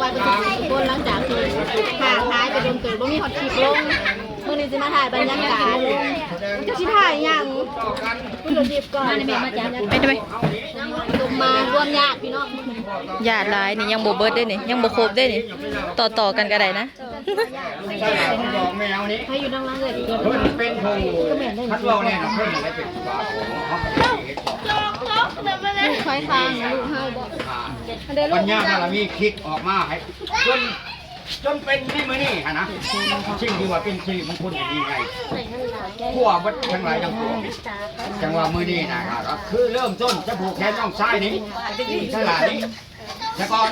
ໄປເບິດທຸກຄົນ ຫຼັງຈາກທີ່ຫ່າງຫາຍໄປດົນເຕີບ ບໍ່ມີຮອດຄລິບລົງ. ມື້ນີ້ຊິມາຖ່າຍບັນຍາກາດ ຈັກຊິຖ່າຍຫຍັງ ເພິ່ນໂດນຈີບກ່ອນ. ໄປເດີ ມາລວມຍາດພີ່ນ້ອງ ຍາດຫຼາຍນີ້ ຍັງບໍ່ເບິດເດ້ນີ້ ຍັງບໍ່ຄົບເດ້ນີ້ ຕໍ່ໆກັນກໍໄດ້ນະ. ໃຫ້ຢູ່ນຳຫຼັງເອີຍ ເພິ່ນເປັນຜູ້ຄັນເວົ້າແນ່ນະ ເພິ່ນໄດ້ເປັນຜູ້ບ່າວຂອງເຮົາ ລູກໄຟຟ້ານະ ລູກເຮົາບໍ່ ອ່າ ເດ້ລູກ ປັນຍາບາລະມີຄິດອອກມາໃຫ້ ຈົນ ຈົນເປັນໃນມື້ນີ້ຫັ້ນນະ ສິ່ງທີ່ວ່າເປັນສິລິມົງຄຸນທີ່ດີໃຫຍ່ ທົ່ວເບິດທັງຫຼາຍທັງປວງ. ຈັ່ງວ່າມື້ນີ້ນະ ກໍຄືເລີ່ມຕົ້ນຈາກຜູກແຂນນ້ອງຊາຍນີ້ ທັງຫຼາຍນີ້ ສະກ່ອນ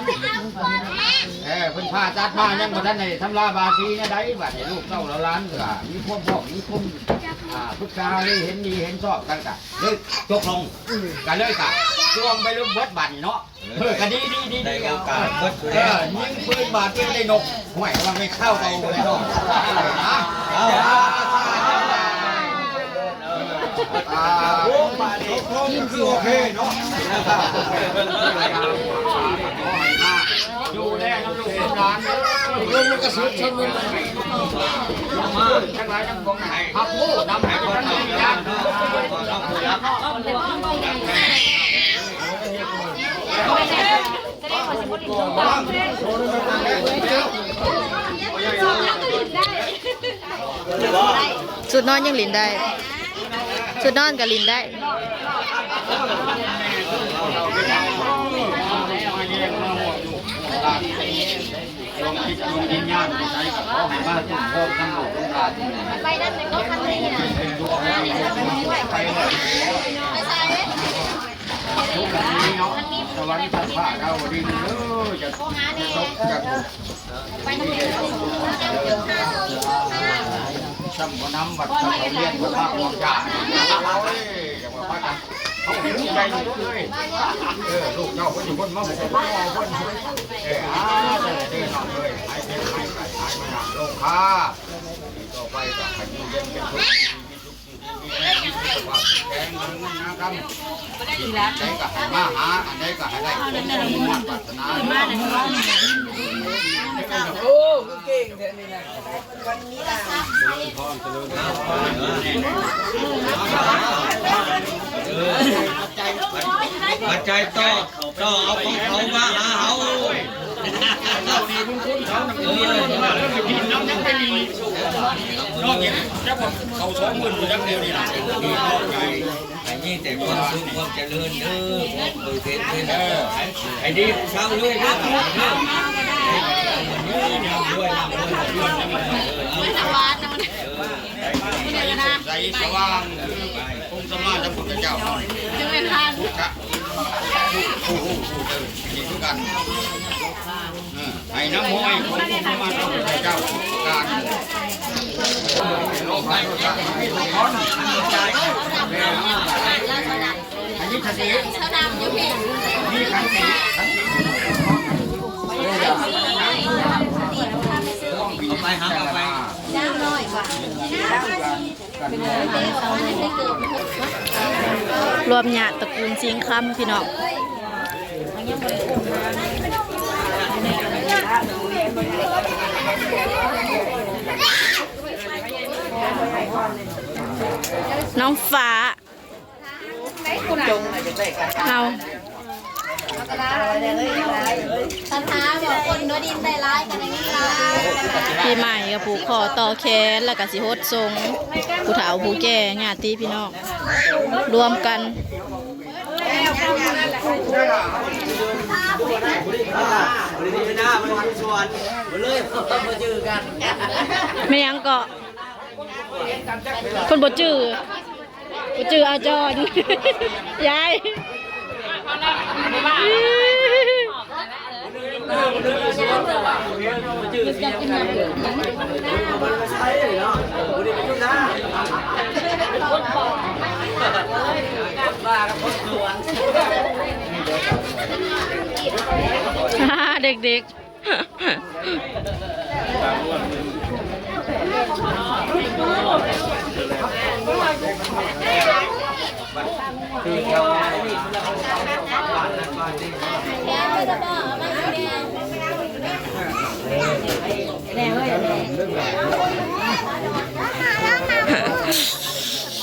ເອີ ເພິ່ນຜ່າຕັດມາຍັງບໍ່ທັນໄດ້ຊຳລາບາສີແນວໃດ. ບາດນີ້ລູກເຕົ້າຫຼານກໍມີຄວາມພ້ອມ ມີຄວາມ ອ່າ ປຶກສາຫາລື ເຫັນດີເຫັນຊອບກັນ ກະເລີຍຕົກລົງ ກະເລີຍກະລວມໄປເບິດບາດນີ້ເນາະ. ເອີ ກະດີໆໆ ໄດ້ໂອກາດເບິດ ເອີ ຍິງປືນບາດດຽວໄດ້ນົກ. ຫ້ວຍ ວ່າແມ່ນຂ່າວເກົ່າແລ້ວເນາະ. ອ່າ ໂອ້ ບາດນີ້ຕົກລົງຄືໂອເຄເນາະ. ຢູ່ແນ່ນຳລູກນຳຫຼານເດີ ລົມມັນກະສຸດຊະມັນ ມາທັງຫຼາຍທັງປວງ ຮັບຮູ້ນຳໃຫ້ຄວາມດີ. ຊຸດນອນຍັງຫຼິ້ນໄດ້ ຊຸດນອນກໍຫຼິ້ນໄດ້. ໄປນັ້ນແມ່ນບໍ່ຄັນນີ້ນະ ໄປເລີຍ ໄປໃສ ໄປເລີຍ ໄປໃສ ສະຫວັນຊັ້ນຟ້າດາວດຶງເດີ ຢ່າຕົກ ຢ່າຕົກ ໄປນຳເພິ່ນ ຊ້ຳບໍ່ນຳວັດ ຊ້ຳບໍ່ວຽນ ບໍ່ພາກອອກຈາກ ໂອ້ຍ ຢ່າວ່າພາກັນ ເຮົາພູມໃຈເລີຍ ເອີ ລູກເຈົ້າເພິ່ນຢູ່ພຸ້ນ ມາເພິ່ນ ເອີ ອ່າ ເດີນ້ອງເອີຍ ໃຫ້ເປັນໃຫ້ໄປ ໃຫ້ມາໂລກາ ຕໍ່ໄປກໍໃຫ້ຢູ່ເຢັນເປັນສຸກ ມີສຸກ ມີສຸກ ມີແຮງ ມີສຸຂະພາບແຂງ ມີເງິນນາຄຳ ອັນໃດກໍໃຫ້ມາຫາ ອັນໃດກໍໃຫ້ໄດ້ ສົມຄວາມມຸ່ງມາດປາດຖະໜາ. ໂອ້ ຄືເກັ່ງແທ້ນີ້ນະ. ເຈລິນພອນ ເຈລິນພອນ ປັດໄຈຕໍ່ ຕໍ່ເອົາຂອງເຂົາມາຫາເຮົາ. ເຈົ້ານີ້ບຸນຄຸນເຂົານຳ ເອີ ເຂົານຳ ເຂົານຳຍັງໄປນີ້ ນອກຈາກເຂົາສອງໝື່ນຢູ່ຈັກດຽວນີ້ນະ. ໃຫ້ມີແຕ່ຄວາມສຸກຄວາມຈະເລີນເດີ ເອີ ໃຫ້ດີເຊົາເລີຍເດີ ເອີ ໃຫ້ມີແນວລວຍ ເອີ ໃສສະຫວ່າງ ອົງສຳມາສຳພຸດທະເຈົ້າ ຈະເປັນທາງ ຜູ້ຮູ້ຜູ້ຕື່ນ ນີ້ຄືກັນ ເອີ ໃຫ້ນຳຫ້ອຍຂອງອົງສຳມາສຳພຸດທະເຈົ້າ ການໂລກໃນໂລກ ໃຫ້ມີທຸກຄົນ ໃຫ້ມີສະຕິ ມີຂັນຕິ ຂັນຕິ ເອົາໄປ ຫາເອົາໄປ ລວມຍາດຕະກູນສິງຄຳ ພີ່ນ້ອງ ນ້ອງຟ້າ ເອົາ ຄາຖາບອກຄົນບໍ່ດິນໄດ້ຫຼາຍກໍໄດ້ເງິນຫຼາຍ. ປີໃໝ່ກໍຜູກຂໍ້ຕໍ່ແຂນ ແລ້ວກໍຊິຫົດສົງ ຜູ້ເຖົ້າຜູ້ແກ່ ຍາດຕິພີ່ນ້ອງ ລວມກັນ. ແມ່ນຫຍັງເກາະ? ເພິ່ນບໍ່ຈື່ ບໍ່ຈື່ອາຈອນ ຍາຍ. ເດັກໆ ແມ່ນບໍ່? ເອົາມາໃຫ້ແມ່.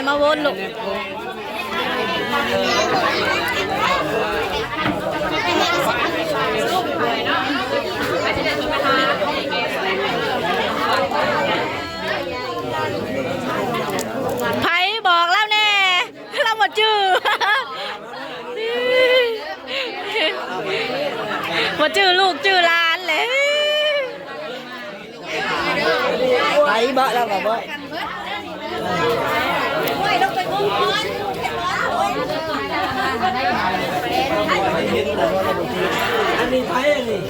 ຢ່າມາວົນລູກ. ໃຜບອກລາວແດ່? ລາວບໍ່ຈື່ ບໍ່ຈື່ລູກຈື່ຫຼານແຫຼະ. ໄປເບາະ ລາວກໍເບາະ. ອັນນີ້ໃຜອັນນີ້?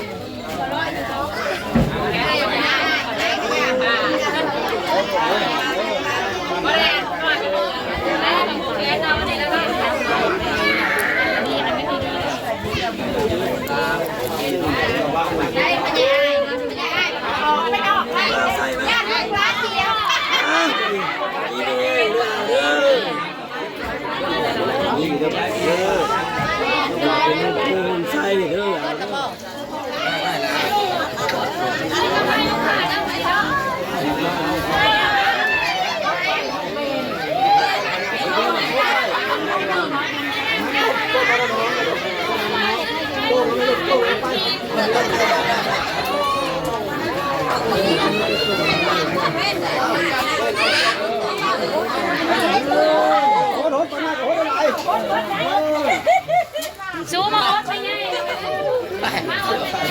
ສູ້ມາອົດໄປໃຫຍ່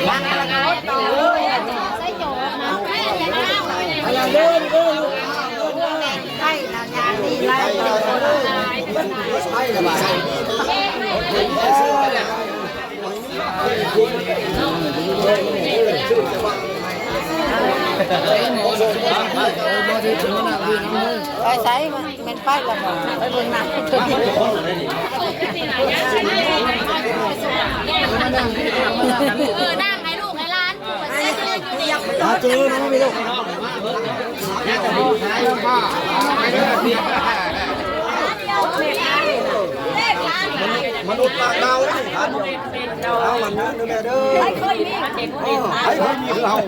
ບັງແລ້ວກໍອົດຕໍ່ ໃສ່ໂຈກນະ ໄປນະຍາງນີ້ໄລ່ ໄປໃສ ມັນ ແມ່ນໄປແລ້ວບໍ່ ໄປເບິ່ງນຳ ເອີ ນັ່ງໃຫ້ລູກໃຫ້ຫຼານ ມາເຈີມາແມ່ລູກ ມະນຸດຕ່າງດາວເດ້ ເອົາມັນເດີແມ່ເດີ ໃຜເຄີຍມີຄືເຮົາ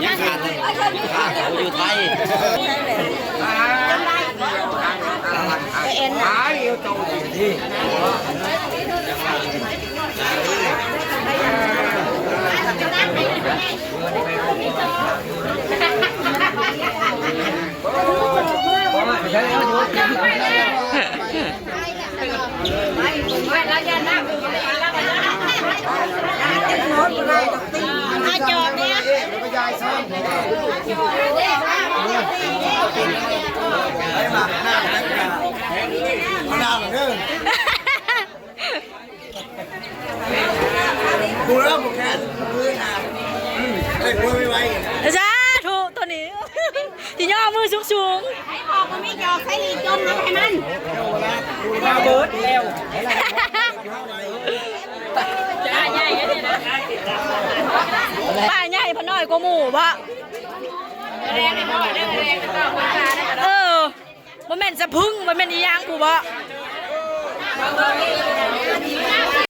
ຍັງຂາດ ຍັງຂາດຢູ່ໄທ ໄປເອັນນະ ສາທຸ ໂຕນີ້ ຊິຍໍມືສູງໆ ໃຫ້ອອກ ມັນມີຈອກໃສ່ຫຼີ່ຈົມນຳໃຫ້ມັນ ມາເບີດແລ້ວ ປ້າໃຫຍ່ ປ້າໃຫຍ່ ພໍ່ນ້ອຍກວ່າໝູ່ບໍ? ເອີ ບໍ່ແມ່ນສະພຶງ ບໍ່ແມ່ນອີ່ຫຍັງຜູ້ບໍ?